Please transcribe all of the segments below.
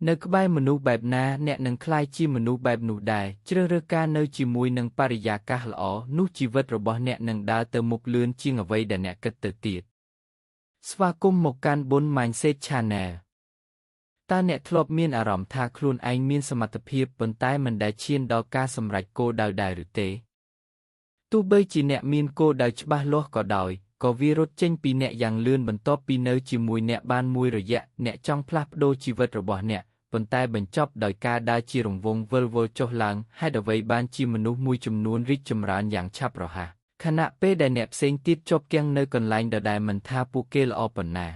នៅក្បែរមនុស្សបែបណាអ្នកនឹងក្លាយជាមនុស្សបែបនោះដែរជ្រើសរើសការនៅជាមួយនឹងបរិយាកាសល្អនោះជីវិតរបស់អ្នកនឹងដើរទៅមុខលឿនជាងអ្វីដែលអ្នកគិតទៅទៀតស្វាគមន៍មកកាន់ Bun Mindset Channel តើអ្នកធ្លាប់មានអារម្មណ៍ថាខ្លួនឯងមានសមត្ថភាពប៉ុន្តែមិនដែលឈានដល់ការសម្រេចគោលដៅដែរឬទេទោះបីជាអ្នកមានគោលដៅច្បាស់លាស់ក៏ដោយក៏វារត់ចេញពីអ្នកយ៉ាងលឿនបន្ទាប់ពីនៅជាមួយអ្នកបានមួយរយៈអ្នកចង់ផ្លាស់ប្ដូរជីវិតរបស់អ្នកប៉ុន្តែបញ្ចប់ដោយការដើរជារង្វង់វិលវល់ចុះឡើងហេតុអ្វីបានជាមនុស្សមួយចំនួនរីកចម្រើនយ៉ាងឆាប់រហ័សខណៈពេលដែលអ្នកផ្សេងទៀតជាប់គាំងនៅកន្លែងដដែលមិនថាពួកគេល្អប៉ុណ្ណា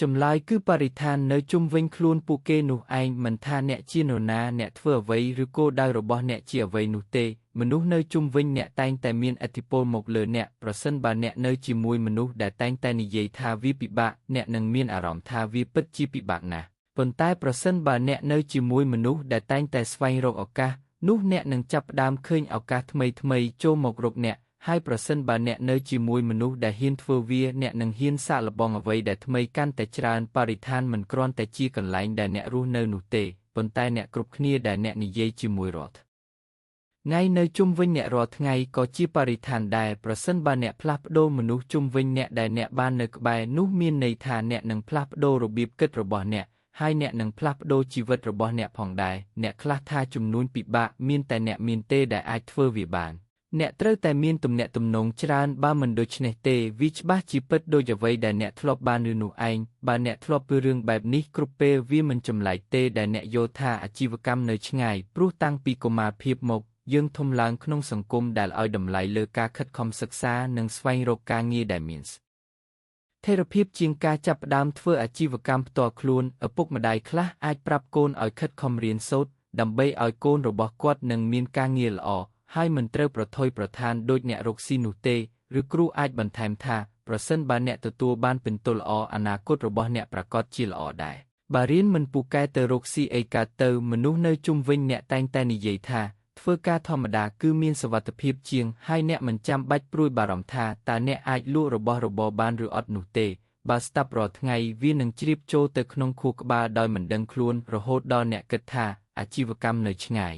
ចម្លើយគឺបរិស្ថាននៅជុំវិញខ្លួនពួកគេនោះឯងមិនថាអ្នកជានរណាអ្នកធ្វើអ្វីឬគោលដៅរបស់អ្នកជាអ្វីនោះទេមនុស្សនៅជុំវិញអ្នកតែងតែមានឥទ្ធិពលមកលើអ្នកប្រសិនបើអ្នកនៅជាមួយមនុស្សដែលតែងតែនិយាយថាវាពិបាកអ្នកនឹងមានអារម្មណ៍ថាវាពិតជាពិបាកណាស់ប៉ុន្តែប្រសិនបើអ្នកនៅជាមួយមនុស្សដែលតែងតែស្វែងរកឱកាសនោះអ្នកនឹងចាប់ផ្ដើមឃើញឱកាសថ្មីៗចូលមករកអ្នកហើយប្រសិនបើអ្នកនៅជាមួយមនុស្សដែលហ៊ានធ្វើវាអ្នកនឹងហ៊ានសាកល្បងអ្វីដែលថ្មីកាន់តែច្រើនបរិស្ថានមិនគ្រាន់តែជាកន្លែងដែលអ្នករស់នៅនោះទេប៉ុន្តែអ្នកគ្រប់គ្នាដែលអ្នកនិយាយជាមួយរាល់ថ្ងៃនៅជុំវិញអ្នករាល់ថ្ងៃក៏ជាបរិស្ថានដែរប្រសិនបើអ្នកផ្លាស់ប្ដូរមនុស្សជុំវិញអ្នកដែលអ្នកបាននៅក្បែរនោះមានន័យថាអ្នកនឹងផ្លាស់ប្ដូររបៀបគិតរបស់អ្នកហើយអ្នកនឹងផ្លាស់ប្ដូរជីវិតរបស់អ្នកផងដែរអ្នកខ្លះថាជំនួញពិបាកមានតែអ្នកមានទេដែលអាចធ្វើវាបានអ្នកត្រូវតែមានទំនាក់ទំនងច្រើនបើមិនដូច្នេះទេវាច្បាស់ជាពិតដូចអ្វីដែលអ្នកធ្លាប់បានឬនោះឯងបើអ្នកធ្លាប់ពីរឿងបែបនេះគ្រប់ពេលវាមិនចម្លែកទេដែលអ្នកយល់ថាអាជីវកម្មនៅឆ្ងាយព្រោះតាំងពីកុមារភាពមកយើងធំឡើងក្នុងសង្គមដែលឲ្យតម្លៃលើការខិតខំសិក្សានិងស្វែងរកការងារដែលមានស្ថិរភាពជាងការចាប់ផ្ដើមធ្វើអាជីវកម្មផ្ទាល់ខ្លួនឪពុកម្ដាយខ្លះអាចប្រាប់កូនឲ្យខិតខំរៀនសូត្រដើម្បីឲ្យកូនរបស់គាត់នឹងមានការងារល្អហើយមិនត្រូវប្រថុយប្រថានដូចអ្នករកស៊ីនោះទេឬគ្រូអាចបន្ថែមថាប្រសិនបើអ្នកទទួលបានពិន្ទុល្អអនាគតរបស់អ្នកប្រាកដជាល្អដែរបើរៀនមិនពូកែទៅរកស៊ីអីកើតទៅមនុស្សនៅជុំវិញអ្នកតែងតែនិយាយថាធ្វើការធម្មតាគឺមានសុវត្ថិភាពជាងហើយអ្នកមិនចាំបាច់ព្រួយបារម្ភថាតើអ្នកអាចលក់របស់របរបានឬអត់នោះទេបើស្ដាប់រាល់ថ្ងៃវានឹងជ្រាបចូលទៅក្នុងខួរក្បាលដោយមិនដឹងខ្លួនរហូតដល់អ្នកគិតថាអាជីវកម្មនៅឆ្ងាយ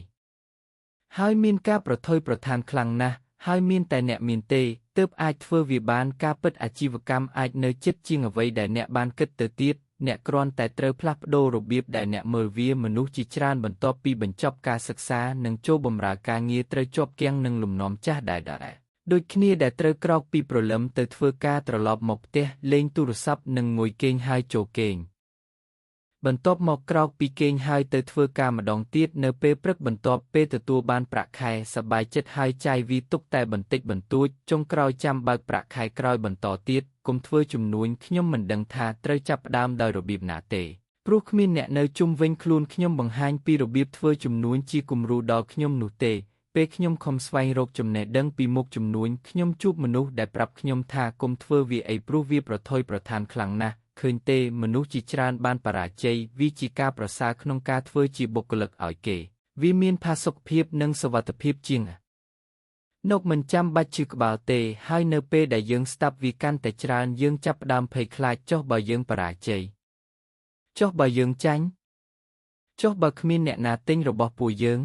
ហើយមានការប្រថុយប្រថានខ្លាំងណាស់ហើយមានតែអ្នកមានទេទើបអាចធ្វើវាបានការពិតអាជីវកម្មអាចនៅជិតជាងអ្វីដែលអ្នកបានគិតទៅទៀតអ្នកគ្រាន់តែត្រូវផ្លាស់ប្ដូររបៀបដែលអ្នកមើលវាមនុស្សជាច្រើនបន្ទាប់ពីបញ្ចប់ការសិក្សានិងចូលបម្រើការងារត្រូវជាប់គាំងនឹងលំនាំចាស់ដែរដូចគ្នាដែលត្រូវក្រោកពីព្រលឹមទៅធ្វើការត្រឡប់មកផ្ទះលេងទូរស័ព្ទនិងងុយគេងហើយចូលគេងបន្ទាប់មកក្រោកពីគេងហើយទៅធ្វើការម្ដងទៀតនៅពេលព្រឹកបន្ទាប់ពេលទទួលបានប្រាក់ខែសប្បាយចិត្តហើយចាយវាទុកតែបន្តិចបន្តួចចុងក្រោយចាំបើកប្រាក់ខែក្រោយបន្តទៀតកុំធ្វើជំនួញខ្ញុំមិនដឹងថាត្រូវចាប់ផ្ដើមដោយរបៀបណាទេព្រោះគ្មានអ្នកនៅជុំវិញខ្លួនខ្ញុំបង្ហាញពីរបៀបធ្វើជំនួញជាគំរូដល់ខ្ញុំនោះទេពេលខ្ញុំខំស្វែងរកចំណេះដឹងពីមុខជំនួញខ្ញុំជួបមនុស្សដែលប្រាប់ខ្ញុំថាកុំធ្វើវាអីព្រោះវាប្រថុយប្រថានខ្លាំងណាស់ឃើញទេមនុស្សជាច្រើនបានបរាជ័យវាជាការប្រសើរក្នុងការធ្វើជាបុគ្គលិកឲ្យគេវាមានផាសុកភាពនិងសុវត្ថិភាពជាងនកមិនចាំបាច់ឈឺក្បាលទេហើយនៅពេលដែលយើងស្ដាប់វាកាន់តែច្រើនយើងចាប់ផ្ដើមភ័យខ្លាចចុះបើយើងបរាជ័យចុះបើយើងចាញ់ចុះបើគ្មានអ្នកណាទិញរបស់ពួកយើង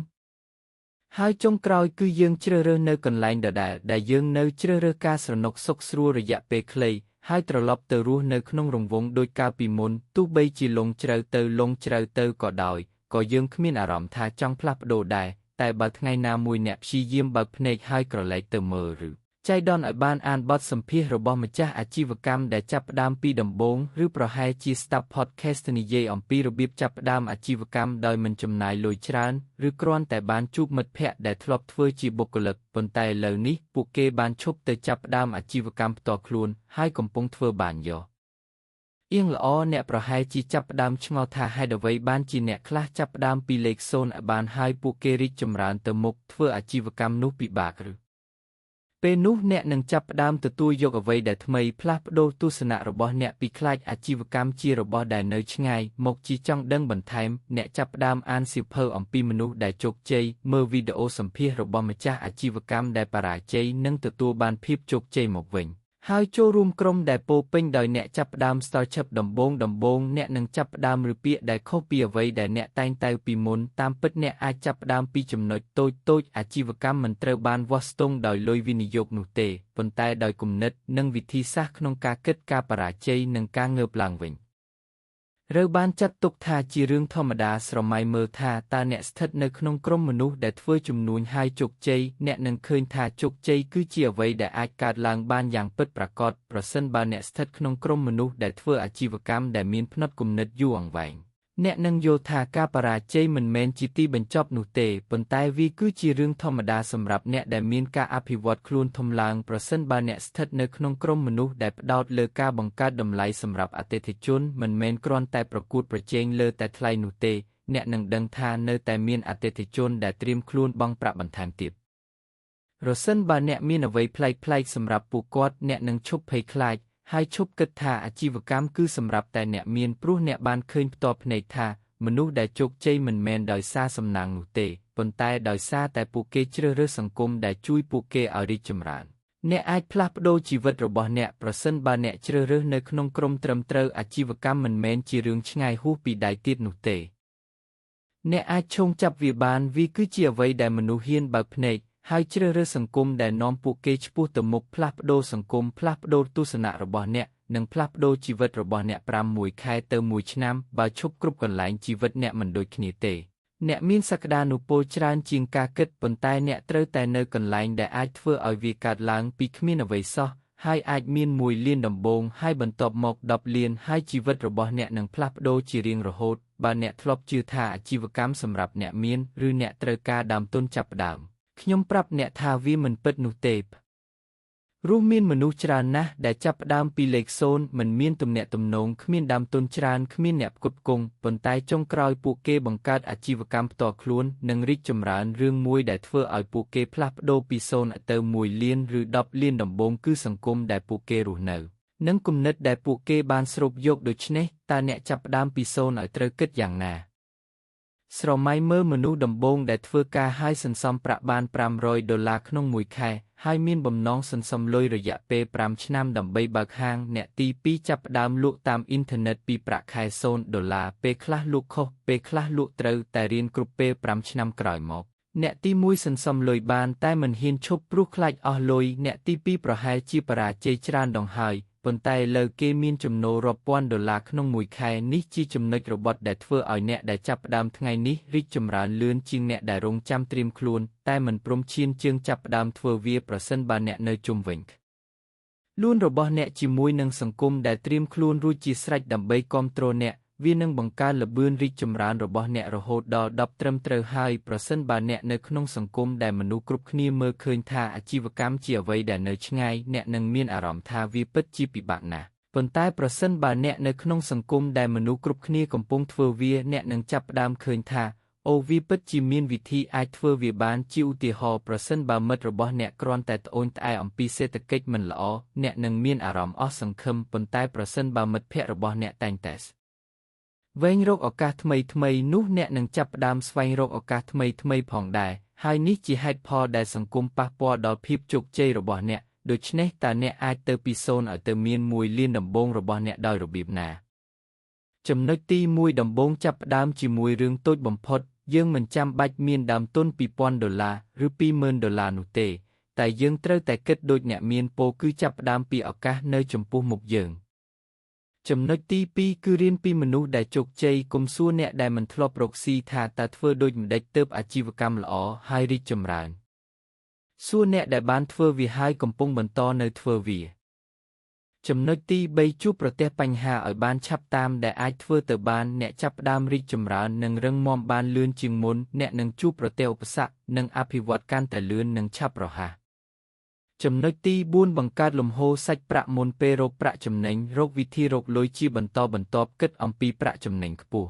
ហើយចុងក្រោយគឺយើងជ្រើសរើសនៅកន្លែងដដែលដែលយើងនៅជ្រើសរើសការស្រណុកសុខស្រួលរយៈពេលខ្លីហើយត្រឡប់ទៅរស់នៅក្នុងរង្វង់ដូចកាលពីមុនទោះបីជាលងជ្រៅទៅក៏ដោយក៏យើងគ្មានអារម្មណ៍ថាចង់ផ្លាស់ប្ដូរដែរតែបើថ្ងៃណាមួយអ្នកព្យាយាមបើកភ្នែកហើយក្រឡេកទៅមើលឬចៃដន្យឲ្យបានអានបទសម្ភាសន៍របស់ម្ចាស់អាជីវកម្មដែលចាប់ផ្ដើមពីដំបូងឬប្រហែលជាស្ដាប់ podcast និយាយអំពីរបៀបចាប់ផ្ដើមអាជីវកម្មដោយមិនចំណាយលុយច្រើនឬគ្រាន់តែបានជួបមិត្តភ័ក្តិដែលធ្លាប់ធ្វើជាបុគ្គលិកប៉ុន្តែឥឡូវនេះពួកគេបានឈប់ទៅចាប់ផ្ដើមអាជីវកម្មផ្ទាល់ខ្លួនហើយកំពុងធ្វើបានយោអៀងល្អអ្នកប្រហែលជាចាប់ផ្ដើមឆ្ងល់ថាហេតុអ្វីបានជាអ្នកខ្លះចាប់ផ្ដើមពីលេខ0ឲ្យបានហើយពួកគេរីកចម្រើនទៅមុខធ្វើអាជីវកម្មនោះពិបាកឬពេលនោះអ្នកនឹងចាប់ផ្ដើមទទួលយកអ្វីដែលថ្មីផ្លាស់ប្ដូរទស្សនៈរបស់អ្នកពីខ្លាចអាជីវកម្មជារបស់ដែលនៅឆ្ងាយមកជាចង់ដឹងបន្ថែមអ្នកចាប់ផ្ដើមអានសៀវភៅអំពីមនុស្សដែលជោគជ័យមើលវីដេអូសម្ភាសន៍របស់ម្ចាស់អាជីវកម្មដែលបរាជ័យនិងទទួលបានភាពជោគជ័យមកវិញ ហើយចូលរួមក្រុមដែលពោរពេញដោយអ្នកចាប់ផ្ដើម startup ដំបូងៗអ្នកនឹងចាប់ផ្ដើមឬពាក្យដែលខុសពីអ្វីដែលអ្នកតែងតែពីមុនតាមពិតអ្នកអាចចាប់ផ្ដើមពីចំណុចតូចៗអាជីវកម្មមិនត្រូវបានវាស់ស្ទង់ដោយលុយវិនិយោគនោះទេប៉ុន្តែដោយគំនិតនិងវិធីសាស្ត្រក្នុងការគិតការបរាជ័យនិងការងើបឡើងវិញត្រូវបានចាត់ទុកថាជារឿងធម្មតាស្រមៃមើលថាតើអ្នកស្ថិតនៅក្នុងក្រុមមនុស្សដែលធ្វើជំនួញហើយជោគជ័យអ្នកនឹងឃើញថាជោគជ័យគឺជាអ្វីដែលអាចកើតឡើងបានយ៉ាងពិតប្រាកដប្រសិនបើអ្នកស្ថិតក្នុងក្រុមមនុស្សដែលធ្វើអាជីវកម្មដែលមានផ្នត់គំនិតយូរអង្វែងអ្នកនឹងយល់ថាការបរាជ័យមិនមែនជាទីបញ្ចប់នោះទេប៉ុន្តែវាគឺជារឿងធម្មតាសម្រាប់អ្នកដែលមានការអភិវឌ្ឍខ្លួនធំឡើងប្រសិនបើអ្នកស្ថិតនៅក្នុងក្រុមមនុស្សដែលផ្ដោតលើការបង្កើតតម្លៃសម្រាប់អតិថិជនមិនមែនគ្រាន់តែប្រកួតប្រជែងលើតែថ្លៃនោះទេអ្នកនឹងដឹងថានៅតែមានអតិថិជនដែលត្រៀមខ្លួនបង់ប្រាក់បន្ថែមទៀតប្រសិនបើអ្នកមានអ្វីប្លែកៗសម្រាប់ពួកគាត់អ្នកនឹងឈប់ភ័យខ្លាចហើយឈប់គិតថាអាជីវកម្មគឺសម្រាប់តែអ្នកមានព្រោះអ្នកបានឃើញផ្ទាល់ភ្នែកថាមនុស្សដែលជោគជ័យមិនមែនដោយសារសំណាងនោះទេប៉ុន្តែដោយសារតែពួកគេជ្រើសរើសសង្គមដែលជួយពួកគេឲ្យរីកចម្រើនអ្នកអាចផ្លាស់ប្ដូរជីវិតរបស់អ្នកប្រសិនបើអ្នកជ្រើសរើសនៅក្នុងក្រុមត្រឹមត្រូវអាជីវកម្មមិនមែនជារឿងឆ្ងាយហួសពីដៃទៀតនោះទេអ្នកអាចឈោងចាប់វាបានវាគឺជាអ្វីដែលមនុស្សហ៊ានបើកភ្នែកហើយជ្រើសរើសសង្គមដែលនាំពួកគេឆ្ពោះទៅមុខផ្លាស់ប្ដូរសង្គមផ្លាស់ប្ដូរទស្សនៈរបស់អ្នកនិងផ្លាស់ប្ដូរជីវិតរបស់អ្នក5 1ខែទៅ1ឆ្នាំបើឈប់គ្រប់កន្លែងជីវិតអ្នកមិនដូចគ្នាទេអ្នកមានសក្តានុពលច្រើនជាងការគិតប៉ុន្តែអ្នកត្រូវតែនៅកន្លែងដែលអាចធ្វើឲ្យវាកើតឡើងពីគ្មានអ្វីសោះហើយអាចមាន1លានដំបូងហើយបន្ទាប់មក10លានហើយជីវិតរបស់អ្នកនឹងផ្លាស់ប្ដូរជារៀងរហូតបើអ្នកធ្លាប់ជឿថាអាជីវកម្មសម្រាប់អ្នកមានឬអ្នកត្រូវការដើមទុនចាប់ផ្ដើមខ្ញុំប្រាប់អ្នកថាវាមិនពិតនោះទេព្រោះមានមនុស្សច្រើនណាស់ដែលចាប់ផ្ដើមពីលេខ0មិនមានទំនាក់ទំនងគ្មានដើមទុនច្រើនគ្មានអ្នកផ្គត់ផ្គង់ប៉ុន្តែចុងក្រោយពួកគេបង្កើតអាជីវកម្មផ្ទាល់ខ្លួននិងរីកចម្រើនរឿងមួយដែលធ្វើឲ្យពួកគេផ្លាស់ប្ដូរពី0ទៅ1លានឬ10លានដំបូងគឺសង្គមដែលពួកគេរស់នៅនិងគំនិតដែលពួកគេបានស្រូបយកដូច្នេះតើអ្នកចាប់ផ្ដើមពី0ឲ្យត្រូវគិតយ៉ាងណាស្រមៃមើលមនុស្សដំបូងដែលធ្វើការហើយសន្សំប្រាក់បាន500ដុល្លារក្នុងមួយខែហើយមានបំណងសន្សំលុយរយៈពេល5ឆ្នាំដើម្បីបើកហាងអ្នកទី2ចាប់ផ្ដើមលក់តាមអ៊ីនធឺណិតពីប្រាក់ខែ0ដុល្លារពេលខ្លះលក់ខុសពេលខ្លះលក់ត្រូវតែរៀនគ្រប់ពេល5ឆ្នាំក្រោយមកអ្នកទី1សន្សំលុយបានតែមិនហ៊ានឈប់ព្រោះខ្លាចអស់លុយអ្នកទី2ប្រហែលជាបរាជ័យច្រើនដងហើយប៉ុន្តែលើគេមានចំណូលរាប់ពាន់ដុល្លារក្នុងមួយខែនេះជាចំណុចរបត់ដែលធ្វើឲ្យអ្នកដែលចាប់ផ្ដើមថ្ងៃនេះរីកចម្រើនលឿនជាងអ្នកដែលរងចាំត្រៀមខ្លួនតែមិនព្រមឈានជើងចាប់ផ្ដើមធ្វើវាប្រសិនបើអ្នកនៅជុំវិញលួនរបស់អ្នកជាមួយនឹងសង្គមដែលត្រៀមខ្លួនរួចជាស្រេចដើម្បីគាំទ្រអ្នកវានឹងបង្កើនល្បឿនរីកចម្រើនរបស់អ្នករហូតដល់10ត្រឹមត្រូវហើយប្រសិនបើអ្នកនៅក្នុងសង្គមដែលមនុស្សគ្រប់គ្នាមើលឃើញថាអាជីវកម្មជាអ្វីដែលនៅឆ្ងាយអ្នកនឹងមានអារម្មណ៍ថាវាពិតជាពិបាកណាស់ប៉ុន្តែប្រសិនបើអ្នកនៅក្នុងសង្គមដែលមនុស្សគ្រប់គ្នាកំពុងធ្វើវាអ្នកនឹងចាប់ផ្ដើមឃើញថាអូវាពិតជាមានវិធីអាចធ្វើវាបានជាឧទាហរណ៍ប្រសិនបើមិត្តរបស់អ្នកគ្រាន់តែត្អូញត្អែអំពីសេដ្ឋកិច្ចមិនល្អអ្នកនឹងមានអារម្មណ៍អស់សង្ឃឹមប៉ុន្តែប្រសិនបើមិត្តភ័ក្តិរបស់អ្នកតែងតែវែងរកឱកាសថ្មីៗនោះអ្នកនឹងចាប់ផ្ដើមស្វែងរកឱកាសថ្មីៗផងដែរហើយនេះជាហេតុផលដែលសង្គមប៉ះពាល់ដល់ភាពជោគជ័យរបស់អ្នកដូច្នេះតើអ្នកអាចទៅពី0ឲ្យទៅមាន1លានដំបូងរបស់អ្នកដោយរបៀបណាចំណុចទី1ដំបូងចាប់ផ្ដើមជាមួយរឿងតូចបំផុតយើងមិនចាំបាច់មានដើមទុន2000ដុល្លារឬ20000ដុល្លារនោះទេតែយើងត្រូវតែគិតដូចអ្នកមានពោលគឺចាប់ផ្ដើមពីឱកាសនៅចំពោះមុខយើងចំណុចទី2គឺរៀនពីមនុស្សដែលជោគជ័យកុំសួរអ្នកដែលមិនធ្លាប់រកស៊ីថាតើធ្វើដូចម្តេចទើបអាជីវកម្មល្អហើយរីកចម្រើនសួរអ្នកដែលបានធ្វើវាហើយកំពុងបន្តនៅធ្វើវាចំណុចទី3ជួបប្រទះបញ្ហាឲ្យបានឆាប់តាមដែលអាចធ្វើទៅបានអ្នកចាប់ផ្ដើមរីកចម្រើននិងរឹងមាំបានលឿនជាងមុនអ្នកនឹងជួបប្រទះឧបសគ្គនិងអភិវឌ្ឍកាន់តែលឿននិងឆាប់រហ័សចំណុចទី4បង្កើតលំហូរសាច់ប្រាក់មុនពេលរកប្រាក់ចំណេញរកវិធីរកលុយជាបន្តបន្ទាប់គិតអំពីប្រាក់ចំណេញខ្ពស់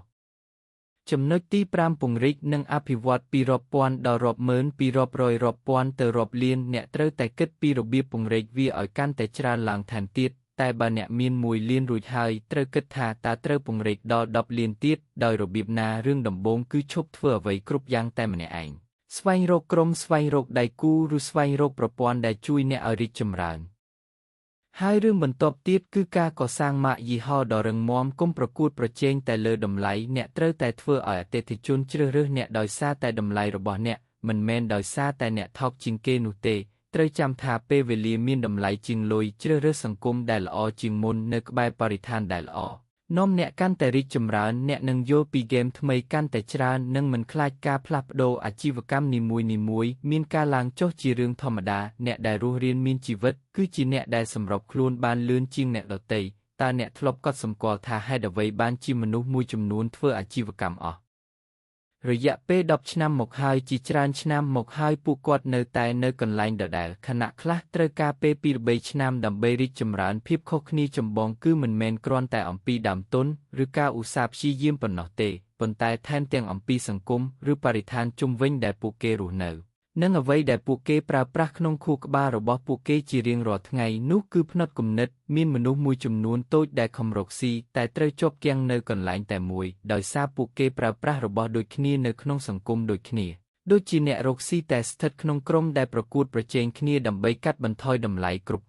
ចំណុចទី5ពង្រីកនិងអភិវឌ្ឍពីរាប់ពាន់ដល់រាប់ម៉ឺនពីរាប់រយរាប់ពាន់ទៅរាប់លានអ្នកត្រូវតែគិតពីរបៀបពង្រីកវាឲ្យកាន់តែច្រើនឡើងថែមទៀតតែបើអ្នកមាន1លានរួចហើយត្រូវគិតថាតើត្រូវពង្រីកដល់10លានទៀតដោយរបៀបណារឿងដំបូងគឺឈប់ធ្វើអ្វីគ្រប់យ៉ាងតែម្នាក់ឯងស្វែងរកក្រុមស្វែងរកដៃគូឬស្វែងរកប្រព័ន្ធដែលជួយអ្នកឲ្យរីកចម្រើន ហើយរឿងបន្ទាប់ទៀតគឺការកសាងម៉ាកយីហោដ៏រឹងមាំកុំប្រកួតប្រជែងតែលើតម្លៃអ្នកត្រូវតែធ្វើឲ្យអតិថិជនជ្រើសរើសអ្នកដោយសារតែតម្លៃរបស់អ្នកមិនមែនដោយសារតែអ្នកថោកជាងគេនោះទេត្រូវចាំថាពេលវេលាមានតម្លៃជាងលុយជ្រើសរើសសង្គមដែលល្អជាងមុននៅក្បែរបរិស្ថានដែលល្អនាំអ្នកកាន់តែរីកចម្រើនអ្នកនឹងយល់ពីហ្គេមថ្មីកាន់តែច្រើននិងមិនខ្លាចការផ្លាស់ប្ដូរអាជីវកម្មនីមួយៗមានការឡើងចុះជារឿងធម្មតាអ្នកដែលរស់រានមានជីវិតគឺជាអ្នកដែលសម្របខ្លួនបានលឿនជាងអ្នកដទៃតើអ្នកធ្លាប់កត់សម្គាល់ថាហេតុអ្វីបានជាមនុស្សមួយចំនួនធ្វើអាជីវកម្មអស់រយៈពេល10ឆ្នាំមកហើយជាច្រើនឆ្នាំមកហើយពួកគាត់នៅតែនៅកន្លែងដដែលខណៈខ្លះត្រូវការពេល2-3ឆ្នាំដើម្បីរីកចម្រើនភាពខុសគ្នាចម្បងគឺមិនមែនគ្រាន់តែអំពីដើមទុនឬការឧស្សាហ៍ព្យាយាមប៉ុណ្ណោះទេប៉ុន្តែថែមទាំងអំពីសង្គមឬបរិស្ថានជុំវិញដែលពួកគេរស់នៅនិងអ្វីដែលពួកគេប្រើប្រាស់ក្នុងខួរក្បាលរបស់ពួកគេជារៀងរាល់ថ្ងៃនោះគឺផ្នត់គំនិតមានមនុស្សមួយចំនួនតូចដែលខំរកស៊ីតែត្រូវជាប់គាំងនៅកន្លែងតែមួយដោយសារពួកគេប្រើប្រាស់របស់ដូចគ្នានៅក្នុងសង្គមដូចគ្នាដូចជាអ្នករកស៊ីតែស្ថិតក្នុងក្រុមដែលប្រកួតប្រជែងគ្នាដើម្បីកាត់បន្ថយតម្លៃគ្រប់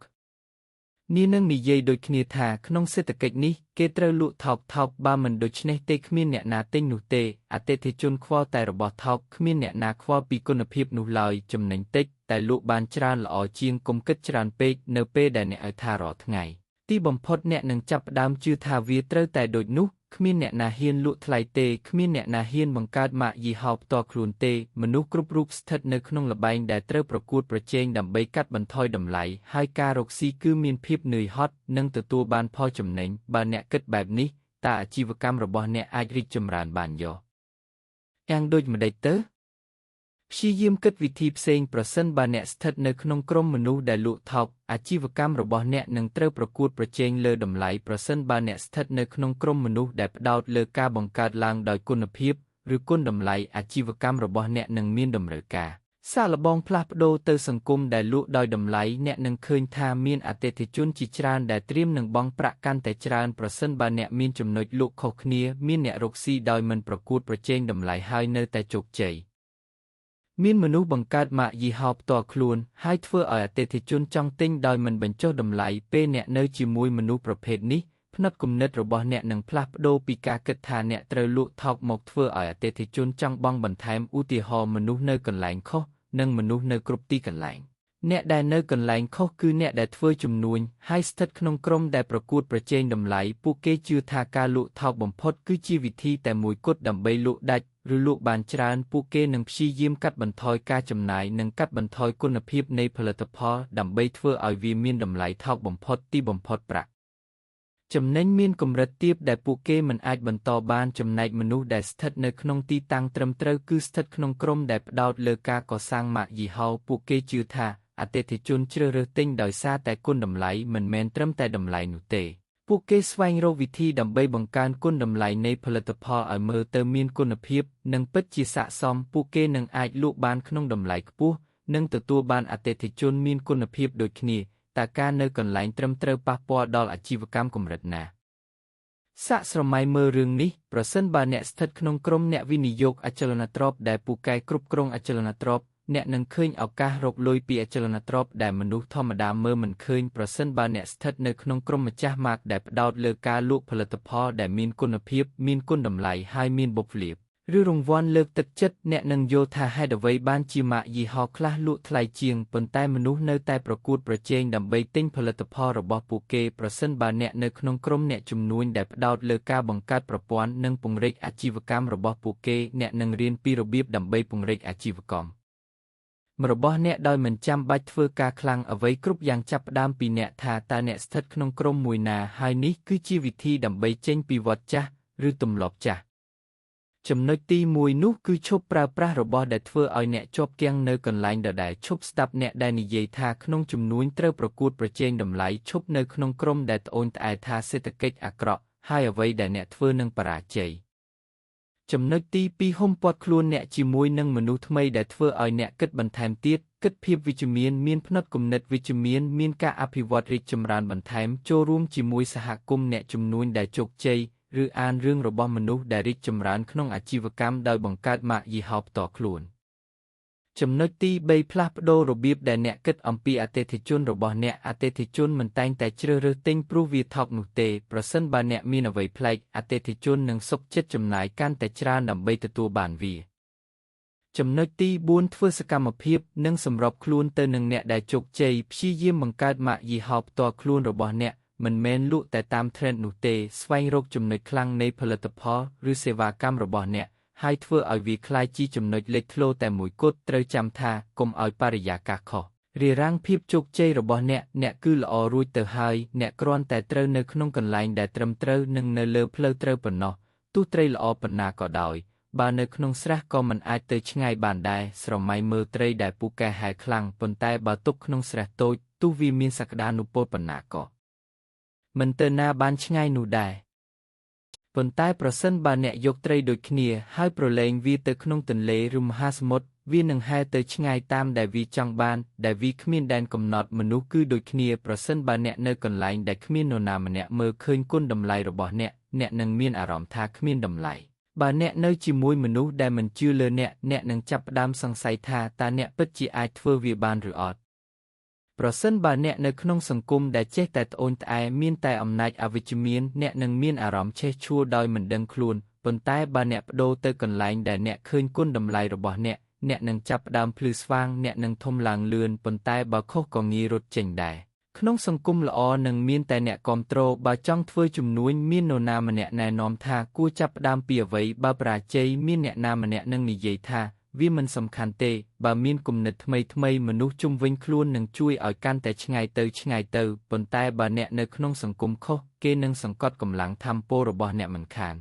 នេះនឹងនិយាយដូចគ្នាថាក្នុងសេដ្ឋកិច្ចនេះគេត្រូវលក់ថោកៗបើមិនដូច្នេះទេគ្មានអ្នកណាទិញនោះទេអតិថិជនខ្វល់តែរបស់ថោកគ្មានអ្នកណាខ្វល់ពីគុណភាពនោះឡើយចំណេញតិចតែលក់បានច្រើនល្អជាងកុំគិតច្រើនពេកនៅពេលដែលអ្នកឲ្យថារាល់ថ្ងៃទីបំផុតអ្នកនឹងចាប់ផ្ដើមជឿថាវាត្រូវតែដូចនោះគ្មានអ្នកណាហ៊ានលក់ថ្លៃទេគ្មានអ្នកណាហ៊ានបង្កើតម៉ាកយីហោផ្ទាល់ខ្លួនទេមនុស្សគ្រប់រូបស្ថិតនៅក្នុងល្បែងដែលត្រូវប្រកួតប្រជែងដើម្បីកាត់បន្ថយតម្លៃហើយការរកស៊ីគឺមានភាពនឿយហត់និងទទួលបានផលចំណេញបើអ្នកគិតបែបនេះតើអាជីវកម្មរបស់អ្នកអាចរីកចម្រើនបានយ៉ាងដូចម្តេចទៅព្យាយាមគិតវិធីផ្សេងប្រសិនបើអ្នកស្ថិតនៅក្នុងក្រុមមនុស្សដែលលក់ថោកអាជីវកម្មរបស់អ្នកនឹងត្រូវប្រកួតប្រជែងលើតម្លៃប្រសិនបើអ្នកស្ថិតនៅក្នុងក្រុមមនុស្សដែលផ្ដោតលើការបង្កើតឡើងដោយគុណភាពឬគុណតម្លៃអាជីវកម្មរបស់អ្នកនឹងមានតម្រូវការសាកល្បងផ្លាស់ប្ដូរទៅសង្គមដែលលក់ដោយតម្លៃអ្នកនឹងឃើញថាមានអតិថិជនជាច្រើនដែលត្រៀមនឹងបង់ប្រាក់កាន់តែច្រើនប្រសិនបើអ្នកមានចំណុចលក់ខុសគ្នាមានអ្នករកស៊ីដោយមិនប្រកួតប្រជែងតម្លៃហើយនៅតែជោគជ័យមានមនុស្សបង្កើតម៉ាកយីហោផ្ទាល់ខ្លួនហើយធ្វើឲ្យអតិថិជនចង់ទិញដោយមិនបញ្ចុះតម្លៃពេលអ្នកនៅជាមួយមនុស្សប្រភេទនេះផ្នត់គំនិតរបស់អ្នកនឹងផ្លាស់ប្ដូរពីការគិតថាអ្នកត្រូវលក់ថោកមកធ្វើឲ្យអតិថិជនចង់បង់បន្ថែមឧទាហរណ៍មនុស្សនៅកន្លែងខុសនិងមនុស្សនៅគ្រប់ទីកន្លែងអ្នកដែលនៅកន្លែងខុសគឺអ្នកដែលធ្វើជំនួញហើយស្ថិតក្នុងក្រុមដែលប្រកួតប្រជែងតម្លៃពួកគេជឿថាការលក់ថោកបំផុតគឺជាវិធីតែមួយគត់ដើម្បីលក់ដាច់ឬលក់បានច្រើនពួកគេនឹងព្យាយាមកាត់បន្ថយការចំណាយនិងកាត់បន្ថយគុណភាពនៃផលិតផលដើម្បីធ្វើឲ្យវាមានតម្លៃថោកបំផុតទីបំផុតប្រាក់ចំណេញមានកម្រិតទាបដែលពួកគេមិនអាចបន្តបានចំណែកមនុស្សដែលស្ថិតនៅក្នុងទីតាំងត្រឹមត្រូវគឺស្ថិតក្នុងក្រុមដែលផ្ដោតលើការកសាងម៉ាកយីហោពួកគេជឿថាអតិថិជនជ្រើសរើសទិញដោយសារតែគុណតម្លៃមិនមែនត្រឹមតែតម្លៃនោះទេពួកគេស្វែងរកវិធីដើម្បីបង្កើនគុណតម្លៃនៃផលិតផលឲ្យមើលទៅមានគុណភាពនិងពិតជាស័ក្តិសមពួកគេនឹងអាចលក់បានក្នុងតម្លៃខ្ពស់និងទទួលបានអតិថិជនមានគុណភាពដូចគ្នាតើការនៅកន្លែងត្រឹមត្រូវប៉ះពាល់ដល់អាជីវកម្មកម្រិតណាសាកស្រមៃមើលរឿងនេះប្រសិនបើអ្នកស្ថិតក្នុងក្រុមអ្នកវិនិយោគអចលនទ្រព្យដែលពូកែគ្រប់គ្រងអចលនទ្រព្យអ្នកនឹងឃើញឱកាសរកលុយពីអចលនទ្រព្យដែលមនុស្សធម្មតាមើលមិនឃើញប្រសិនបើអ្នកស្ថិតនៅក្នុងក្រុមម្ចាស់ម៉ាកដែលផ្ដោតលើការលក់ផលិតផលដែលមានគុណភាពមានគុណតម្លៃហើយមានបុព្វលាភឬរង្វាន់លើកទឹកចិត្តអ្នកនឹងយល់ថាហេតុអ្វីបានជាម៉ាកយីហោខ្លះលក់ថ្លៃជាងប៉ុន្តែមនុស្សនៅតែប្រកួតប្រជែងដើម្បីទិញផលិតផលរបស់ពួកគេប្រសិនបើអ្នកនៅក្នុងក្រុមអ្នកជំនួញដែលផ្ដោតលើការបង្កើតប្រព័ន្ធនិងពង្រីកអាជីវកម្មរបស់ពួកគេអ្នកនឹងរៀនពីរបៀបដើម្បីពង្រីកអាជីវកម្មរបស់អ្នកដោយមិនចាំបាច់ធ្វើការខ្លាំងអ្វីគ្រប់យ៉ាងចាប់ផ្ដើមពីអ្នកថាតើអ្នកស្ថិតក្នុងក្រុមមួយណាហើយនេះគឺជាវិធីដើម្បីចេញពីវដ្តចាស់ឬទម្លាប់ចាស់ចំណុចទី1នោះគឺឈប់ប្រើប្រាស់របស់ដែលធ្វើឲ្យអ្នកជាប់គាំងនៅកន្លែងដដែលឈប់ស្ដាប់អ្នកដែលនិយាយថាក្នុងជំនួញត្រូវប្រកួតប្រជែងតម្លៃឈប់នៅក្នុងក្រុមដែលត្អូញត្អែថាសេដ្ឋកិច្ចអាក្រក់ហើយអ្វីដែលអ្នកធ្វើនឹងបរាជ័យចំណុចទី2ហ៊ុំព័ទ្ធខ្លួនអ្នកជាមួយនឹងមនុស្សថ្មីដែលធ្វើឲ្យអ្នកគិតបន្ថែមទៀតគិតភាពវិជ្ជមានមានផ្នត់គំនិតវិជ្ជមានមានការអភិវឌ្ឍរីកចម្រើនបន្ថែមចូលរួមជាមួយសហគមន៍អ្នកជំនួញដែលជោគជ័យឬអានរឿងរបស់មនុស្សដែលរីកចម្រើនក្នុងអាជីវកម្មដោយបង្កើតម៉ាកយីហោផ្ទាល់ខ្លួន ចំណុចទី3ផ្លាស់ប្ដូររបៀបដែលអ្នកគិតអំពីអតិថិជនរបស់អ្នកអតិថិជនមិនតែងតែជ្រើសរើសទិញព្រោះវាថោកនោះទេប្រសិនបើអ្នកមានអ្វីប្លែកអតិថិជននឹងសុខចិត្តចំណាយកាន់តែច្រើនដើម្បីទទួលបានវាចំណុចទី4ធ្វើសកម្មភាពនិងសម្របខ្លួនទៅនឹងអ្នកដែលជោគជ័យព្យាយាមបង្កើតម៉ាកយីហោផ្ទាល់ខ្លួនរបស់អ្នកមិនមែនលក់តែតាម trend នោះទេស្វែងរកចំណុចខ្លាំងនៃផលិតផលឬសេវាកម្មរបស់អ្នកហើយធ្វើឲ្យវាក្លាយជាចំណុចលេចធ្លោតែមួយគត់ត្រូវចាំថាកុំឲ្យបរិយាកាសខុសរារាំងភាពជោគជ័យរបស់អ្នកអ្នកគឺល្អរួចទៅហើយអ្នកគ្រាន់តែត្រូវនៅក្នុងកន្លែងដែលត្រឹមត្រូវនិងនៅលើផ្លូវត្រូវប៉ុណ្ណោះទោះត្រីល្អប៉ុណ្ណាក៏ដោយបើនៅក្នុងស្រះក៏មិនអាចទៅឆ្ងាយបានដែរស្រមៃមើលត្រីដែលពូកែហែខ្លាំងប៉ុន្តែបើទុកក្នុងស្រះតូចទោះវាមានសក្តានុពលប៉ុណ្ណាក៏មិនទៅណាបានឆ្ងាយនោះដែរប៉ុន្តែប្រសិនបើអ្នកយកត្រីដូចគ្នាហើយប្រឡែងវាទៅក្នុងទន្លេឬមហាសមុទ្រវានឹងហែលទៅឆ្ងាយតាមដែលវាចង់បានដែលវាគ្មានដែនកំណត់មនុស្សគឺដូចគ្នាប្រសិនបើអ្នកនៅកន្លែងដែលគ្មាននរណាម្នាក់មើលឃើញគុណតម្លៃរបស់អ្នកអ្នកនឹងមានអារម្មណ៍ថាគ្មានតម្លៃបើអ្នកនៅជាមួយមនុស្សដែលមិនជឿលើអ្នកអ្នកនឹងចាប់ផ្ដើមសង្ស័យថាតើអ្នកពិតជាអាចធ្វើវាបានឬអត់ប្រសិនបើអ្នកនៅក្នុងសង្គមដែលចេះតែត្អូញត្អែមានតែអំណាចអវិជ្ជមានអ្នកនឹងមានអារម្មណ៍ឆេះឆួលដោយមិនដឹងខ្លួនប៉ុន្តែបើអ្នកប្ដូរទៅកន្លែងដែលអ្នកឃើញគុណតម្លៃរបស់អ្នកអ្នកនឹងចាប់ផ្ដើមភ្លឺស្វាងអ្នកនឹងធំឡើងលឿនប៉ុន្តែបើខុសក៏ងាយរត់ចេញដែរក្នុងសង្គមល្អនឹងមានតែអ្នកគាំទ្របើចង់ធ្វើជំនួញមាននរណាម្នាក់ណែនាំថាគួរចាប់ផ្ដើមពីអ្វីបើបរាជ័យមានអ្នកណាម្នាក់នឹងនិយាយថាវាមិនសំខាន់ទេបើមានគំនិតថ្មីៗមនុស្សជុំវិញខ្លួននឹងជួយឲ្យកាន់តែឆ្ងាយទៅឆ្ងាយទៅប៉ុន្តែបើអ្នកនៅក្នុងសង្គមខុសគេនឹងសង្កត់កម្លាំងធម្មពលរបស់អ្នកមិនខាន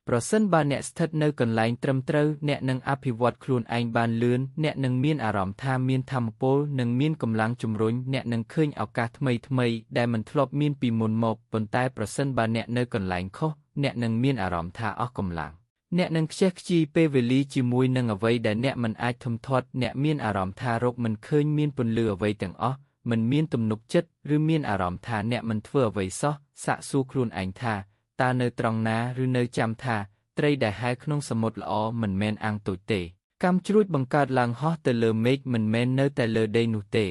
ប្រសិនបើអ្នកស្ថិតនៅកន្លែងត្រឹមត្រូវអ្នកនឹងអភិវឌ្ឍខ្លួនឯងបានលឿនអ្នកនឹងមានអារម្មណ៍ថាមានធម៌ពលនិងមានកម្លាំងជំរុញអ្នកនឹងឃើញឱកាសថ្មីៗដែលមិនធ្លាប់មានពីមុនមកប៉ុន្តែប្រសិនបើអ្នកនៅកន្លែងខុសអ្នកនឹងមានអារម្មណ៍ថាអស់កម្លាំងអ្នកនឹងខ្ជះខ្ជាយពេលវេលាជាមួយនឹងអ្វីដែលអ្នកមិនអាចធំធាត់អ្នកមានអារម្មណ៍ថារកមិនឃើញមានពន្លឺអ្វីទាំងអស់មិនមានទំនុកចិត្តឬមានអារម្មណ៍ថាអ្នកមិនធ្វើអ្វីសោះសាកសួរខ្លួនឯងថាតើនៅត្រង់ណាឬនៅចាំថាត្រីដែលហែលក្នុងសមុទ្រល្អមិនមែនអាងតូចទេកាំជ្រួចបង្កើតឡើងហោះទៅលើមេឃមិនមែននៅតែលើដីនោះទេ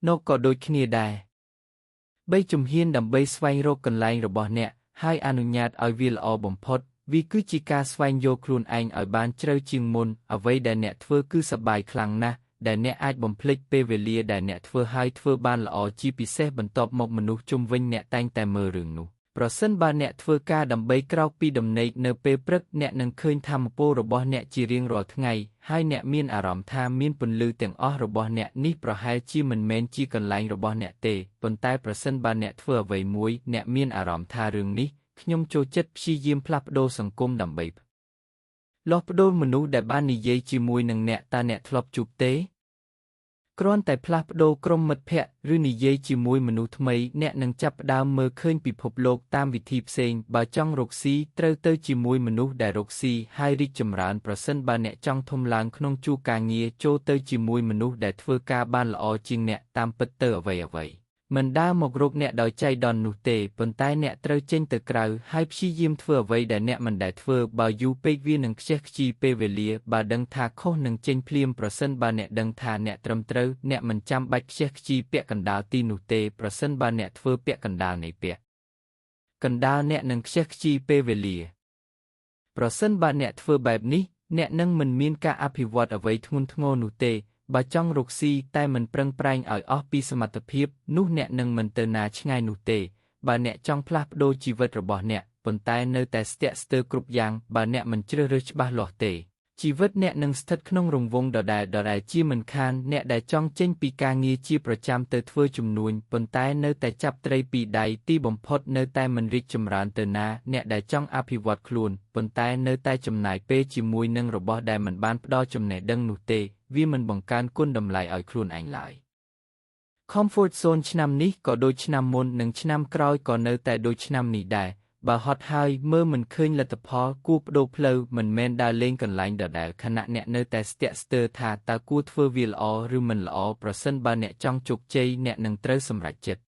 នោះក៏ដូចគ្នាដែរបីជំហានដើម្បីស្វែងរកកន្លែងរបស់អ្នកហើយអនុញ្ញាតឲ្យវាល្អបំផុតវាគឺជាការស្វែងយល់ខ្លួនឯងឲ្យបានជ្រៅជាងមុនអ្វីដែលអ្នកធ្វើគឺសប្បាយខ្លាំងណាស់ដែលអ្នកអាចបំភ្លេចពេលវេលាដែលអ្នកធ្វើហើយធ្វើបានល្អជាពិសេសបន្ទាប់មកមនុស្សជុំវិញអ្នកតែងតែមើលរឿងនោះប្រសិនបើអ្នកធ្វើការដើម្បីក្រោកពីដំណេកនៅពេលព្រឹកអ្នកនឹងឃើញធម៌ពលរបស់អ្នកជារៀងរាល់ថ្ងៃហើយអ្នកមានអារម្មណ៍ថាមានពន្លឺទាំងអស់របស់អ្នកនេះប្រហែលជាមិនមែនជាកន្លែងរបស់អ្នកទេប៉ុន្តែប្រសិនបើអ្នកធ្វើអ្វីមួយអ្នកមានអារម្មណ៍ថារឿងនេះខ្ញុំចូលចិត្តព្យាយាមផ្លាស់ប្ដូរសង្គមដើម្បីលាស់ប្ដូរមនុស្សដែលបាននិយាយជាមួយនឹងអ្នកតើអ្នកធ្លាប់ជួបទេគ្រាន់តែផ្លាស់ប្ដូរក្រុមមិត្តភ័ក្តិឬនិយាយជាមួយមនុស្សថ្មីអ្នកនឹងចាប់ផ្ដើមមើលឃើញពិភពលោកតាមវិធីផ្សេងបើចង់រកស៊ីត្រូវទៅជាមួយមនុស្សដែលរកស៊ីហើយរីកចម្រើនប្រសិនបើអ្នកចង់ធំឡើងក្នុងជួរការងារចូលទៅជាមួយមនុស្សដែលធ្វើការបានល្អជាងអ្នកតាមពិតទៅអ្វីៗមិនដើរមករកអ្នកដោយចៃដន្យនោះទេប៉ុន្តែអ្នកត្រូវចេញទៅក្រៅហើយព្យាយាមធ្វើអ្វីដែលអ្នកមិនដែលធ្វើបើយូរពេកវានឹងខ្ជះខ្ជាយពេលវេលាបើដឹងថាខុសនឹងចេញភ្លាមប្រសិនបើអ្នកដឹងថាអ្នកត្រឹមត្រូវអ្នកមិនចាំបាច់ខ្ជះខ្ជាយពាក់កណ្ដាលទីនោះទេប្រសិនបើអ្នកធ្វើពាក់កណ្ដាលនៃពាក់កណ្ដាលអ្នកនឹងខ្ជះខ្ជាយពេលវេលាប្រសិនបើអ្នកធ្វើបែបនេះអ្នកនឹងមិនមានការអភិវឌ្ឍអ្វីធ្ងន់ធ្ងរនោះទេបើចង់រកស៊ីតែមិនប្រឹងប្រែងឲ្យអស់ពីសមត្ថភាពនោះអ្នកនឹងមិនទៅណាឆ្ងាយនោះទេបើអ្នកចង់ផ្លាស់ប្ដូរជីវិតរបស់អ្នកប៉ុន្តែនៅតែស្ទាក់ស្ទើរគ្រប់យ៉ាងបើអ្នកមិនជ្រើសរើសច្បាស់លាស់ទេជីវិតអ្នកនឹងស្ថិតក្នុងរង្វង់ដដែលៗជាមិនខានអ្នកដែលចង់ចេញពីការងារជាប្រចាំទៅធ្វើជំនួញប៉ុន្តែនៅតែចាប់ត្រីពីដៃទីបំផុតនៅតែមិនរីកចម្រើនទៅណាអ្នកដែលចង់អភិវឌ្ឍខ្លួនប៉ុន្តែនៅតែចំណាយពេលជាមួយនឹងរបស់ដែលមិនបានផ្ដល់ចំណេះដឹងនោះទេវាមិនបង្កើនគុណតម្លៃឲ្យខ្លួនឯងឡើយ Comfort Zone ឆ្នាំនេះក៏ដូចឆ្នាំមុននិងឆ្នាំក្រោយក៏នៅតែដូចឆ្នាំនេះដែរបើហត់ហើយមើលមិនឃើញលទ្ធផលគួរប្ដូរផ្លូវមិនមែនដើរលេងកន្លែងដដែលខណៈអ្នកនៅតែស្ទាក់ស្ទើរថាតើគួរធ្វើវាល្អឬមិនល្អប្រសិនបើអ្នកចង់ជោគជ័យអ្នកនឹងត្រូវសម្រេចចិត្ត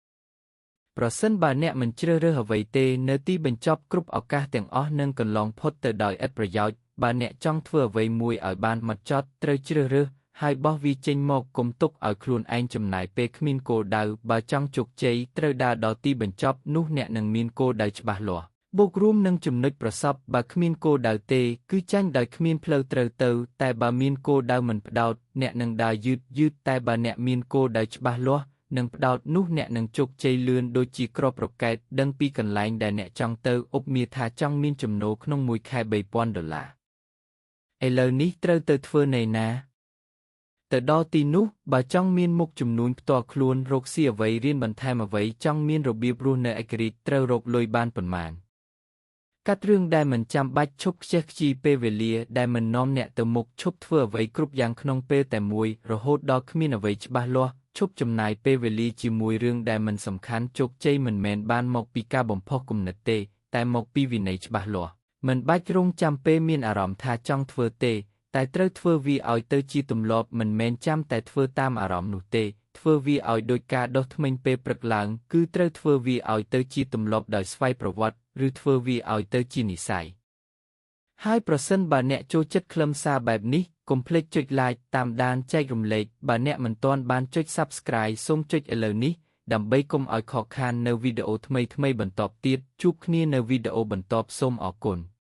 ប្រសិនបើអ្នកមិនជ្រើសរើសអ្វីទេនៅទីបញ្ចប់គ្រប់ឱកាសទាំងអស់នឹងកន្លងផុតទៅដោយឥតប្រយោជន៍ បើអ្នកចង់ធ្វើអ្វីមួយឲ្យបានហ្មត់ចត់ត្រូវជ្រើសរើសហើយបោះវាចេញមកកុំទុកឲ្យខ្លួនឯងចំណាយពេលគ្មានគោលដៅបើចង់ជោគជ័យត្រូវដើរដល់ទីបញ្ចប់នោះអ្នកនឹងមានគោលដៅច្បាស់លាស់បូករួមនឹងចំណុចប្រសពបើគ្មានគោលដៅទេគឺចាញ់ដោយគ្មានផ្លូវត្រូវទៅតែបើមានគោលដៅមិនផ្ដោតអ្នកនឹងដើរយឺតៗតែបើអ្នកមានគោលដៅច្បាស់លាស់នឹងផ្ដោតនោះអ្នកនឹងជោគជ័យលឿនដូចជាគ្រាប់រ៉ុកែតដឹងពីកន្លែងដែលអ្នកចង់ទៅឧបមាថាចង់មានចំណូលក្នុងមួយខែ $3000 ឥឡូវនេះត្រូវទៅធ្វើនៅណាទៅដល់ទីនោះបើចង់មានមុខជំនួញផ្ទាល់ខ្លួនរកស៊ីអ្វីរៀនបន្ថែមអ្វីចង់មានរបៀបរស់នៅឯករាជ្យត្រូវរកលុយបានប៉ុន្មានកាត់រឿងដែលមិនចាំបាច់ឈប់ខ្ជះខ្ជាយពេលវេលាដែលមិននាំអ្នកទៅមុខឈប់ធ្វើអ្វីគ្រប់យ៉ាងក្នុងពេលតែមួយរហូតដល់គ្មានអ្វីច្បាស់លាស់ឈប់ចំណាយពេលវេលាជាមួយរឿងដែលមិនសំខាន់ជោគជ័យមិនមែនបានមកពីការបំផុសគំនិតទេតែមកពីវិន័យច្បាស់លាស់មិនបាច់រងចាំពេលមានអារម្មណ៍ថាចង់ធ្វើទេតែត្រូវធ្វើវាឲ្យទៅជាទម្លាប់មិនមែនចាំតែធ្វើតាមអារម្មណ៍នោះទេធ្វើវាឲ្យដូចការដុសធ្មេញពេលព្រឹកឡើងគឺត្រូវធ្វើវាឲ្យទៅជាទម្លាប់ដោយស្វ័យប្រវត្តិឬធ្វើវាឲ្យទៅជានិស័យហើយប្រសិនបើអ្នកចូលចិត្តខ្លឹមសារបែបនេះកុំភ្លេចចុច Like តាមដានចែករំលែកបើអ្នកមិនទាន់បានចុច Subscribe សូមចុចឥឡូវនេះដើម្បីកុំឲ្យខកខាននៅវីដេអូថ្មីៗបន្តទៀតជួបគ្នានៅវីដេអូបន្ទាប់សូមអរគុណ។